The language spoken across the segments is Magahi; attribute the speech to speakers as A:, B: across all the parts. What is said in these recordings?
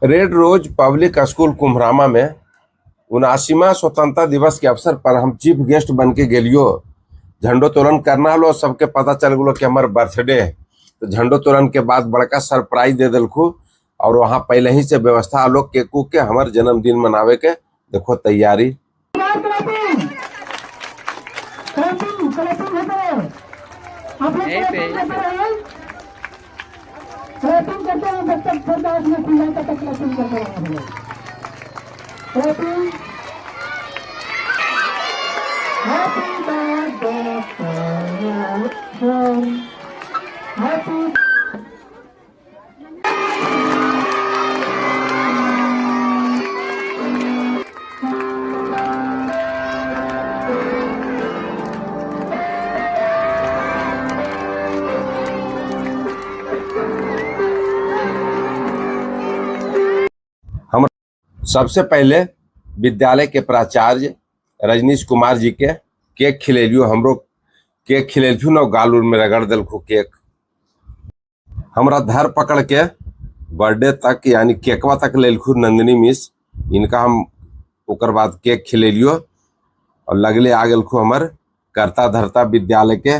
A: Red rose public school Kumbharama में 79वां स्वतंत्रता दिवस के अवसर पर हम चीफ गेस्ट बन के गेलियो। झंडोत्तोलन करना हलो, सबके पता चल गलो कि हमार बर्थडे है। तो झंडोत्तोलन के बाद बड़का सरप्राइज दे दिलखू और वहाँ पहले ही से व्यवस्था हलो केक उक के हमार जन्मदिन मनावे के। देखो तैयारी।
B: क्लैपिंग करते हैं जब तक बर्दाश्त में खुल जाता तक क्लैपिंग करते हैं। Clapping. Happy birthday to you, sir. Happy.
A: हम सबसे पहले विद्यालय के प्राचार्य रजनीश कुमार जी के केक खिलेलियो। हमरो केक खिलेलथु न, गाल उल में रगड़ दिलखू केक। हमरा धर पकड़ के बर्थडे तक यानी केकवा तक लेलखू नंदिनी मिस, इनका हम ओकर बाद केक खिलेलियो। और लगले आ गेलखू हमर कर्ता धर्ता विद्यालय के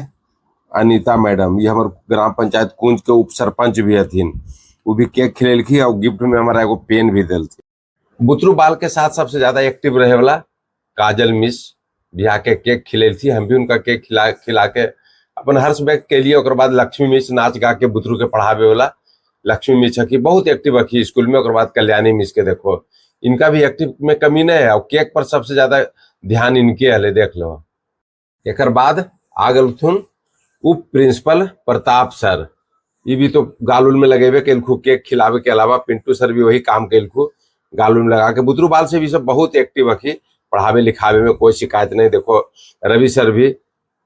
A: अनीता मैडम, ये हमर ग्राम पंचायत कुंज के उप सरपंच भी हथिन, वो भी केक खिलेलखी और गिफ्ट में हमारा एगो पेन भी दिलथी। बुतरू बाल के साथ सबसे ज्यादा एक्टिव रहे वाला काजल मिस भी आके केक खिलेलथी, हम भी उनका केक खिला खिला के अपन हर्ष व्यक्त के लिए। ओकर बाद लक्ष्मी मिस नाच गा के बुतरू के पढ़ावे वाला लक्ष्मी मिस हकी, बहुत एक्टिव हकी स्कूल में। ओकर बाद कल्याणी मिस के देखो, इनका भी एक्टिव में कमी नहीं है और केक पर सबसे ज्यादा ध्यान इनके हले, देख लो। एक बाद आ गलथुन उप प्रिंसिपल प्रताप सर, ये भी तो गालुल में लगेबे केलखू केक खिलावे के अलावा। पिंटू सर भी वही काम केलखू गालुल में लगा के। बुतरू बाल से भी सब बहुत एक्टिव हकी, पढ़ावे लिखावे में कोई शिकायत नहीं। देखो रवि सर भी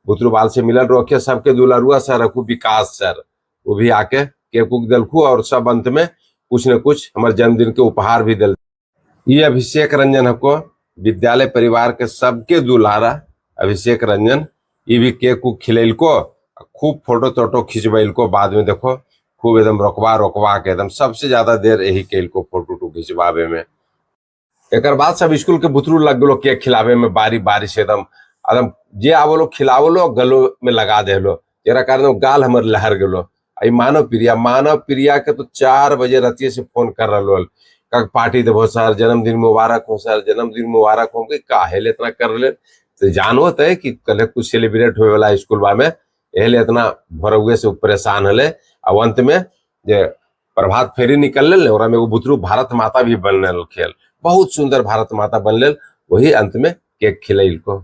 A: बुतरू बाल से मिलल रोके सबके दुलारुआ सर रखू विकास सर, वो भी आके केक उक दिलखू और सब अंत में कुछ न कुछ हमारे जन्मदिन के उपहार भी दिल। ये अभिषेक रंजन हको विद्यालय परिवार के सबके दुलारा अभिषेक रंजन, ये भी केक उक खिलेलको, खूब फोटो तोटो खिंचबैलको। बाद में देखो खूब एकदम रोकवा रोकवा के एकदम सबसे ज्यादा देर यही केलको फोटो उटो खिंचवावे में। एक बाद सब स्कूल के बुतरू लग गलो केक खिलावे में बारी बारी से, एकदम एकदम जे आवलो खिलावलो गलो में लगा देलो, जरा कारण गाल हमर लहर गलो। आई मानव प्रिया, मानव प्रिया के तो 4 बजे रतिये से फोन कर रहा हल, का पार्टी देबो सर, जन्मदिन मुबारक हो सर, जन्मदिन मुबारक हो। काहे ले इतना कर ले, तो जानो तो है कि कल कुछ सेलिब्रेट होए वाला स्कूल बा में, एहले इतना भरौए से परेशान हले। और अंत में जे प्रभात फेरी निकल ले, और में एगो बुतरू भारत माता भी बनल खेल, बहुत सुंदर भारत माता बनल, वही अंत में केक खिलैलको।